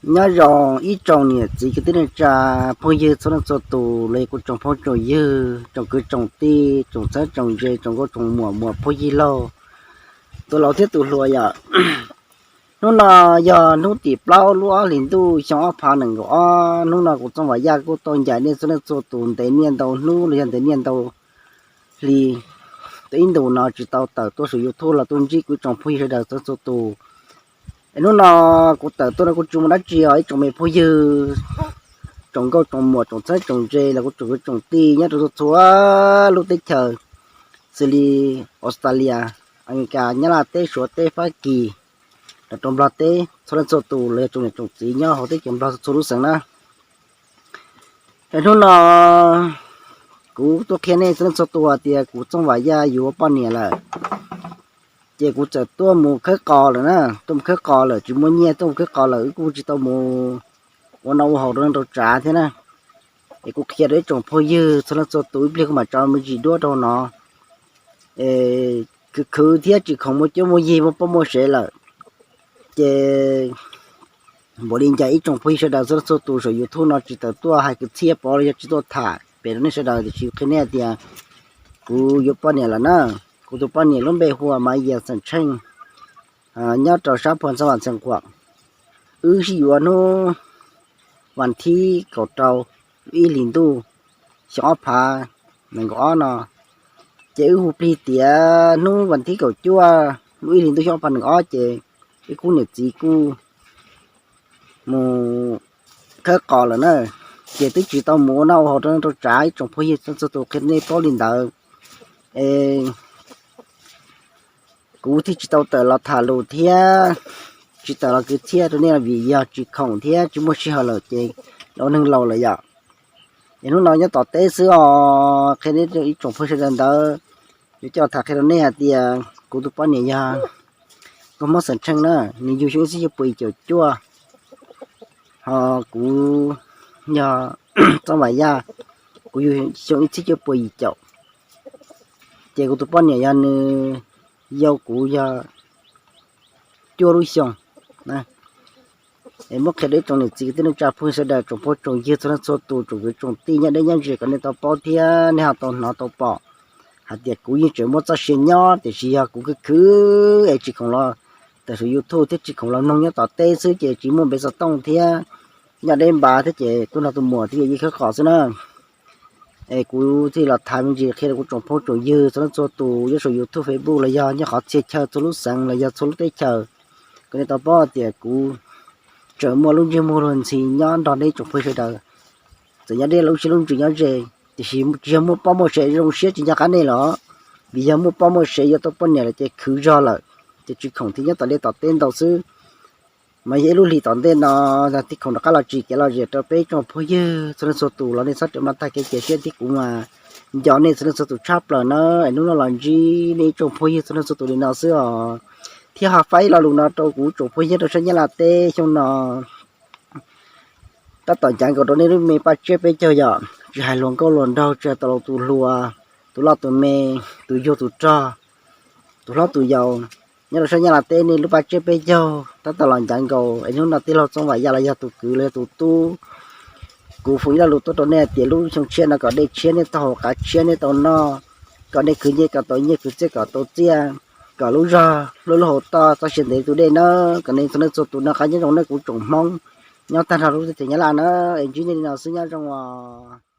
Nyob zoo ib tsoom niam txiv kwv tij neej tsa phooj ywg txhua leej txhua tus los yog kuv tsoom phooj tsoom ywg, tsoom kwv tsoom tij, tsoom txheeb tsoom ze, tsoom nkauj tsoom muam, muam phooj ywg laug, tus laus thiab tus hluas yom. Hnub no yog hnub tim plaub lub ob hlis ntuj xyoo ob phav nees nkaum ob. Hnub no kuv Txooj Vam Yaj kuj tau ncaim nej txhua leej txhua tus ntev niaj ntau hnub los yog ntev niaj ntau hli, tau ib ntus no tsis tau tawm tuaj saum YouTube los tuaj ntsib kuv tsoom phooj ywg sawv daws txhua txhua tus. Es hnub no kuv tawm tuaj no kuv tsis mus dab tsi os ib tsoom me phooj ywg, tsoom nkauj tsoom muam, tsoom txheeb tsoom ze los kuv tsoom kwv tsoom tij nyob rau txhua txhua lub teb chaws, xws li Australia, Amelikas, Nyab Laj teb, Suav teb, Fab Kis, rau Nplog teb, txhua leej txhua tus los yog tsoom niam tsoom txiv nyob hauv teb chaws Nplog txhua lub xeev na. Es hnub no kuv tuaj qhia nej txhua leej txhua tus hais tias kuv Txooj Vam Yaj yuav poj niam lawm. Ces kuv txawm tuaj mus khawb qos lawm na, tuaj mus khawb qos lawm, tsis muaj nyiaj tuaj mus khawb qos lawm, wb kuj tsis tau mus ua noj ua haus rau neej rau tsav thiab na. Es kuv qhia rau ib tsoom phooj ywg txhua leej txhua tus, ib pliag kuv mam tso me ntsis duab rau no. Khwv khwv thiab tsis khoom muaj cuab muaj yig muaj poj muaj sev lawm, ces npaum li cas ib tsoom phooj ywg sawv daws txhua leej txhua tus saum YouTube no tsis tawm tuaj hais kwv txhiaj pov los yog tsis tuaj tham pem rau nej sawv daws, tiam sis qhia nej tias kuv yuav poj niam lawm na. Kuv tus poj niam lub npe hu ua Maiv Yias xeem Tsheej, nyob rau sab Phuam Ntxhab Vam Ntxhee Quam. Wb sib yuav hnub vas thib kaum rau lub ib hlis ntuj xyoo ob phav nees nkaum ob no, ces wb hu plig tiav hnub vas thib kaum cuaj lub ib hlis ntuj xyoo ob phav nees nkaum ob ces wb khub niam txiv kuj mus khawb qos lawm na. Ces twb tsis tau mus ua noj ua haus rau neej rau tsav, ib tsoom phooj ywg txhua tus qhia nej paub li ntawd. Es kuv thiaj tsis tau tawm los tham lus thiab tsis tawm los kwv txhiaj rau nej vim yog tsis khoom thiab tsis muaj sij hawm lawm ces los neeg laus lawm yom. Es hnub no nyob tom teb xwb os, qhia nej ib tsoom phooj ywg sawv daws ntawd, yuav coj tham qhia rau nej hais tias kuv tus poj niam yog nkauj Hmoob xeem Tsheej na, nws yug xyoo ib txhiab cuaj puas yim caum cuaj, ho kuv yog Txooj Vam Yaj, kuv yug xyoo ib txhiab cuaj puas yim caum. Ces kuv tus poj niam yog nws yau kuv yog cuaj lub xyoo. Es muab qhia rau ib tsoom niam txiv kwv tij neej tsa phooj ywg sawv daws, tsoom phooj tsoom ywg txhua leej txhua tus, tsoom kwv tsoom tij nyob deb nyob ze kom nej tau paub thiab nej ho tau hnov tau pom hais tias kuv yeej tseem muaj txoj sia nyob, tiam sis yog kuv khwv khwv es tsis khoom los tawm saum YouTube thiab tsis khoom los mloog nyob tom teb xwb ces tsis muaj npe xov tooj thiab nyob deb npav thiab ces tuaj nrog tus muam thiab yawm yij khawb qos xwb na. Es kuv thiaj los tham me ntsis qhia rau kuv tsoom phooj tsoom ywg txhua leej txhua tus nyob saum YouTube, Facebook los yog nyob qhov txhia chaw txhua lub xeev los yog txhua lub teb chaws, kom nej tau paub tias kuv tseem muaj lub ntsej muag luag ntxhi nyob nrog nej tsoom phooj ywg sawv daws. Txawm nyob deb lub siab lub ntsws nyob ze, tiam sis tsis yog muaj poj muaj sev zoo siab tsis nco qab nej los, vim yog muaj poj muaj sev yuav tau poj niam lawm ces khwv zog lawm, ces tsis khoom thiab nyob tom liaj tom teb ntau xwb. Mas yog ib lub hlis tom ntej no yog tib khoom rov qab los tsim kev lom zem rau peb tsoom phooj ywg txhua leej txhua tus los nej txhob rawm maj tag kev cia siab thiab kuv mas nco nej txhua leej txhua tus tshaj plaws na. Es hnub no los ntsib nej ib tsoom phooj ywg txhua leej txhua tus li no xwb os, thiab ho faib lo lus no rau kuv tsoom phooj ywg rau sab Nyab Laj teb xyoo no. Tab tom ncav nkaus rau nej lub me paj tsiab peb caug yom, tsis hais hluas nkauj hluas nraug, tsis hais tus laus tus hluas, tus loj tus me, tus yug tus rog, tus hlob tus yau, nyob rau sab Nyab Laj teb nej lub paj tsiab peb caug tab tom los ncav nkaus es hnub no tij laug Txooj Vam Yaj los yog tus kwv los yog tus tub, kuv foom ib lo lus tuaj rau nej hais tias lub xyoo tshiab no kom dej tshiab nej tau haus, qav tshiab nej tau noj, kom nej khwv nyiaj kom tau nyiaj, khwv txiaj kom tau txiaj, kom lub zog lub lub hauv toj txoj sia ntev tus dej na. Kom nej txhua leej txhua tus noj qab nyob zoo na kuv tsoom Hmoob nyob tag nrho lub teb chaws Nyab Laj na. Es ntsib nej li no xwb, nyob zoo os.